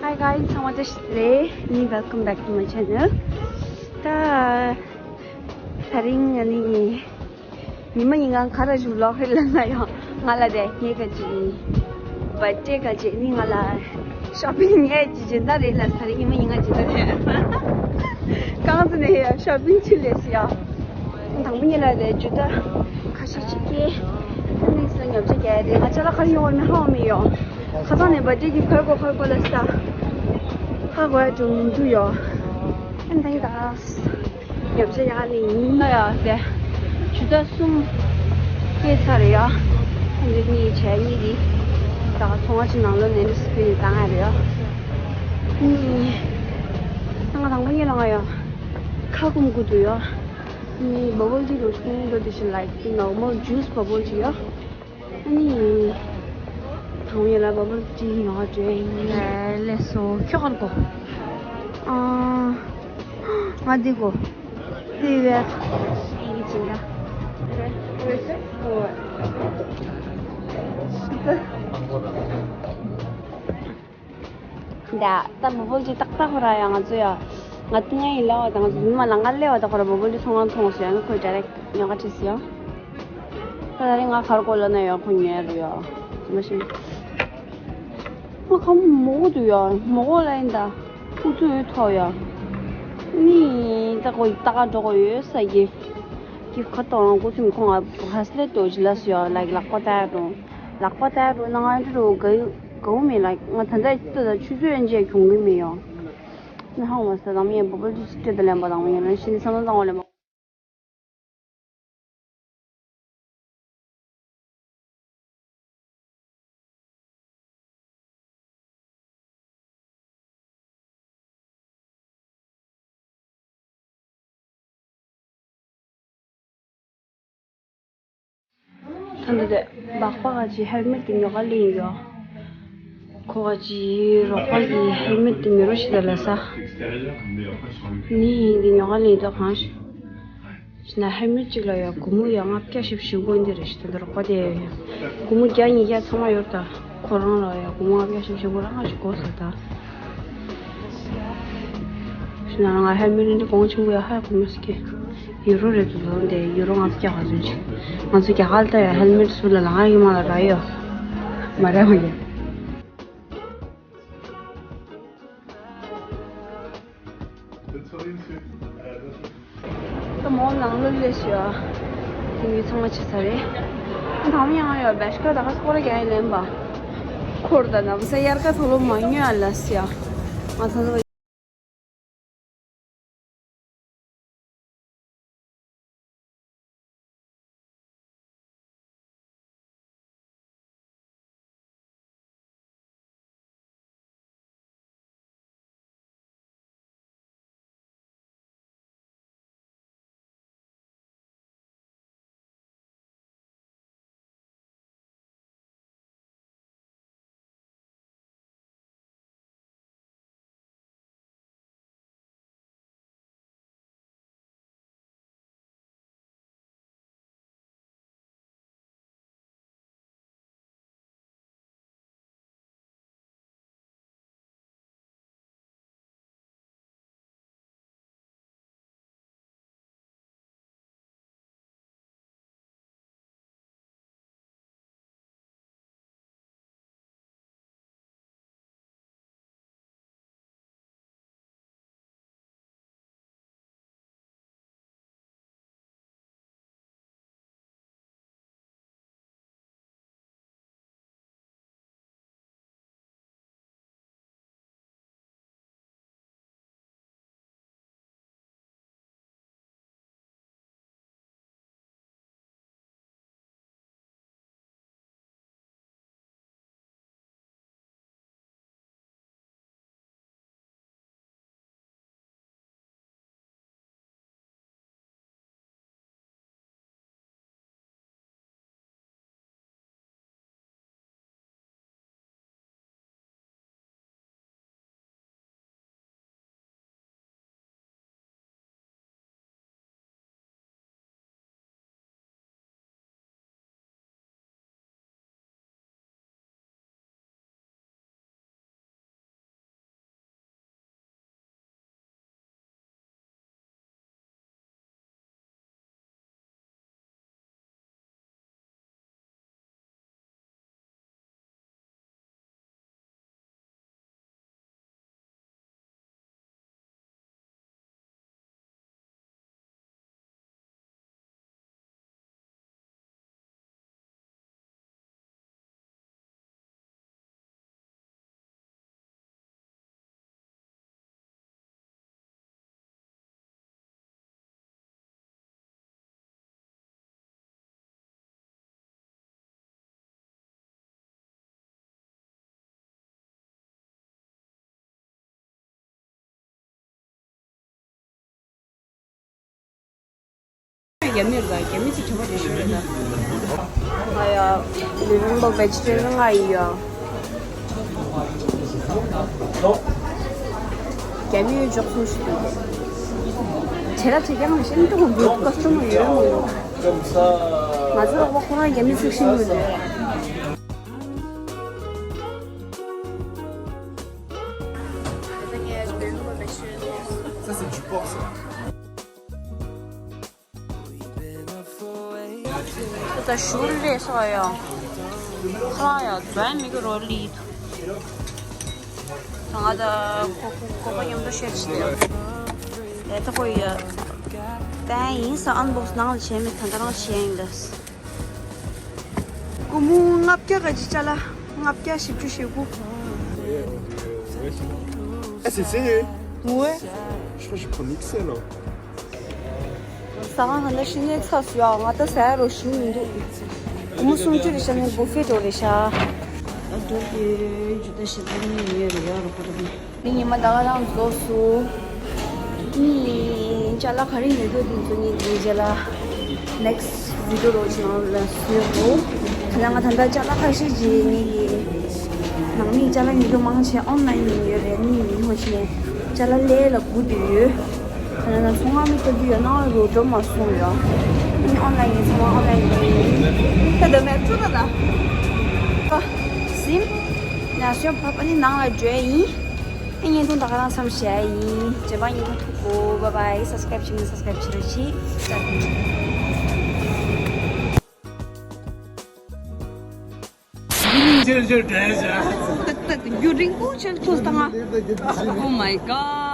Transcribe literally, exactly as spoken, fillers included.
Hi guys, ཚང་མ་བཀྲ་ཤིས་བདེ་ལེགས། ནི། Welcome back to my channel. ད་དེ་རིང་ང་ནི་ཉི་མ་ཉིན་གང་ག་རེ་བཞུགས་ལོག་རེད་ལབ་ན་ཡང་ང་ལ་རེད། ངས་ག་ཅིག་བར་ཐི་ཌེ་ག་ཅིག་ནི་ང་ལ་ཤོ་པིང་ངས་ཅིག་སྦྱིན་བདག་རེད་ལབ། དེ་རིང་ཉི་མ་ཉིན་གང་སྦྱིན་བདག་རེད། གང་ཚེ་ནས་ཡ་ཤོ་པིང་ཆུ་ལས་སི་ཡ། དང་པོ་ཉིད་ལ་རེད། ཇུ་ཏ་ཁ་ཤས་ཅིག་སྐྱེལ། ཨ་ནི་སོ་ཉོ་ཆ་རྒྱག་རེད། ང་ཅ་ལག་ག་རེ་ཡོང་བ་མི་ཧ་གོ་མི་ཡོང་། ཁ་སང་ནས་བར་ཐི་ཌེ་གི་ཕར་གོ་ཕར་གོ་ལ་ས། ཧ་གོ་ཡ་ཅུང་མི་འདུག་ཡོ། ཨ་ནི་ད་ཉོ་ཆ་ཡག་ནི་ཡིན་ན་ཡ་དེ། ཇུ་ཏ་གསུམ་སྐྱེལ་ཚར་རེད་ཡ། ཨ་ནི་གཉིས་བྱས་གཉིས་རེད། ད་ཚོང་བ་ཅིག་ནང་ལོགས་ནས་རི་སི་པི་ནས་བཏང་ཡ་རེད་ཡ། ཨ་ནི་ང་དང་པོ་ཉིད་ལ་ང་ཡ་ཁ་སྐོམ་དགོས་འདུག་ཡ། ནི་བ་བལ་ཏི་རུ་ཆུང་འགྲོ་དེ་བཞིན་ལའིག་ནོར་མལ་ཇུས་བ་བལ་ཏི་ཡ། ཨ་ནི་དང་པོ་ཉིད་ལ་བ་བལ་ཏི་ཉོ་བ་འགྲོ་ཡིན། ལས་སོ་ཁྱོད་ག་རེ་དགོས། ཨ། ང་འདི་དགོས། འདི་ཡོད། འདི་གི་སྦྱིན་བདག་ད་ད་བ་བལ་ཏི་ཏག་ཏག་ཁོ་ར་ཡ། ང་ཚོ་ཡ་ང་ཏི་ང་ཡིན་ལ་བ་དང་ང་ཚོ་མ་ལ་ང་ལས་བ་ད་ཁོ་ར་བ་བལ་ཏི་ཚོང་ཁང་མཐོང་སོང་ཡ། ཁོས་ཌའི་རེག་ཉོ་ག་ཁྲིད་སོང་ཡ། ད་ད་རེས་ང་གར་གོ་ལ་ན་ཡ་ཁོ་ཉོ་ཡ་རུ་ཡ། མ་ཤེས། ང་ཁམ་མོ་གོ་འདུག་ཡ། མོ་གོ་ལ་ཡིན་ད། ཁུ་ཚུ་ཡོད་ཐོ་ཡ། ནི་ད་གོ་ད་ག་འགྲོ་གོ་ཡོད་ས་གི། གི་ཁ་ཏོང་ཁུ་ཚུ་མི་ཁོང་ང་ཧ་སི་ལེ་ཏོ་ཇི་ལ་སུ་ཡ་ལའིག་ལག་པ་ད་ཡ་རུང་། ལག་པ་ད་རུ་ནང་ང་འགྲོ་ག་ག་མེད་ལ། ང་ད་ལྟ་ཅི་ད་ཆུ་ཚོད་ཡན་ཆད་གྱོང་གི་མེད་ཡོང་། ན་ཧང་བ་ས་དང་མི་ཡན་བོ་བོ་ལི་སི་ཏྲེ་ད་ལན་པ་དང་མི་ཡན་ན་ཤིན་སང་དང་བ་ལན་པ། ད་འདི་དེ་སྦག་སྦག་ག་ཅི་ཧེལ་མེད་དེ་ཉོ་ག་ལེན་ཡོད། ཁོ་ག་ཅི་རོགས་པ་གི་ཧེལ་མེད་དེ་མི་རོ་ཞིག་ད་ལ་ས། ནི་འདི་ཉོ་ག་ལེན་ཡོད་གང་ཞིག་ཞིག་ན་ཧེལ་མེད་ཅིག་ལ་ཡ་སྒོར་མོ་ཡ་ལྔ་བརྒྱ་བཞི་བཅུ་དགོས་འདི་རེད་ཞིག་ད་འདི་རོགས་པ་དེ་ཡ་ཡ། སྒོར་མོ་བརྒྱ་ཉིས་བརྒྱ་ཚང་མ་ཡོད་ད། ཁོ་རང་ལ་ཡ་སྒོར་མོ་ལྔ་བརྒྱ་བཞི་བཅུ་དགོས་ར་ང་ཞིག་དགོས་ཟེར་ད། ཞུ་ན་ང་ཧེལ་མེད་འདི་གོང་ཆེན་པོ་ཡ་ཧ་གོ་མ་སི་ཀེ། ཡུ་རོ་རེད་འདུག་ལོ་འདི་ཡུ་རོ་ལྔ་བརྒྱ་ག་ཚོད་ཅིག་ང་ཚོ་རྒྱ་གར་ལ་ཡ་ཧེལ་མེད་སུ་ལ་ལ་ང་གི་མ་ལ་ར་ཡོ། མ་ར་མ་ཡོ། ད་མོ་ནང་ལོ་ལས་ཤི་ཡ། དེང་གི་ཚང་མ་ཆེ་ས་རེད། དང་མི་ཡང་ཡོད་བེ་ཤ་ཁ་ད་ག་སྐོར་རྒྱ་ཡི་ལེན་པ། འཁོར་ད་ན་བ་ས་དབྱར་ཁ་ཐོ་ལོ་མ་ཉོ་ཡ་ལ་སི་ཡ། ང་ཚང་ཚོ། རྒྱ་མིར་ད་རྒྱ་མི་ཚོ་གྲོད་པ་རེ་ཞིག་རེད་ད། ང་ཡ་ལུས་རིན་པོ་བེ་ཇི་ཊེ་རི་ཡན་ང་ཡི་ཡ། རྒྱ་མི་འཇོག་སོང་ཞིག་འདུག་བྱས་ལ་བྱེད་ཀྱང་ཤིན་ཏུ་གོ་འདུག་ཀ་སྟོང་ཡོད་མོ་ཡོད། ང་ཚོ་རོགས་པ་ཁོ་རང་རྒྱ་མི་ཚིག་ཤིང་ཡོད་ནས། ད་ཞུ་རེ་སོ་ཡ། ཁ་ཡ་ཛན་མི་གི་རོ་ལི། ད་ང་ད་ཁོ་ཁོ་ཁོ་མཉམ་དུ་ཤེར་ཅི་ཡ། ད་ཁོ་ཡ། ད་ཡིན་ས་ཨན་བོག་སི་ནང་ལ་བྱས་མེད་ད་ད་རང་བྱས་ཡིན་ལ། སྒོར་མོ་ལྔ་བརྒྱ་ག་ཅི་ཅ་ལག་ལྔ་བརྒྱ་བཞི་བཅུ་ཞེ་དགུ། Eh, c'est sérieux? Ouais. Je crois que je prends X L, hein. ཟ་ཁང་ཧ་ན་ཤི་ནས་ཚ་སུ་ཡ་ང་ད་ཟ་ཡ་རོ་ཞུ་མི་འདུག་སྒོར་མོ་སུམ་ཅུ་རེ་ཤ་ནས་བུ་ཧྥེ་འགྲོ་རེ་ཤ། ཨ་འགྲོ་གི་ཇུ་ད་ཤི་ད་ནི་ཡོད་རེ་ཡ་རོ་ཁོ་ར་ནི། ངའི་ཉི་མ་ད་ག་རང་རྫོགས་སོང་། ངའི་ཅ་ལག་ག་རེ་ཉོ་རྒྱུ་དེ་ཚོ་ངས་དེའི་རྗེས་ལ་next video རོགས་ནང་ལ་སུ་ཡོད་གོ། ད་ང་ད་ལྟ་ཅ་ལག་ཁ་ཤས་ཀྱིས་ངའི་ནང་མིས་ཅ་ལག་ཉོ་རྒྱུ་མང་ཆེ་ཨོན་ལན་ནས་ཉོས་རེད། ནི་མི་ཧོ་ཆེ་ཅ་ལག་ལས་ལ་སྒུག་བསྡད་ཡོད། ད་ང་ཚོ་སྔ་མོ་ལྟ་རྒྱུ་ཡོད་ན་རོ་འགྲོ་མ་སོང་ཡོད། ནི་ཨོན་ལན་ནས་ཚང་མ་ཨོན་ལན་ནས་ཉོས་ཡིན། ད་ད་མེད་ཚོ་ད་ད། ཨ་སིམ། ན་སོན་ཕ་པ་ནི་ནང་ལ་འགྲོ་ཡིན། ཨེ་བརྙན་ཐུང་ད་ག་རང་མཚམས་བཞག་ཡིན། རྗེས་མ་བརྙན་ཐུང་ཐུག་གོ། Bye bye. Subscribe བྱེད་མཁན་subscribe བྱེད་རོགས་གྱིས། རྒྱུན་རིང་པོ་ཆེར་ཐུག་ད་ང་། Oh my god.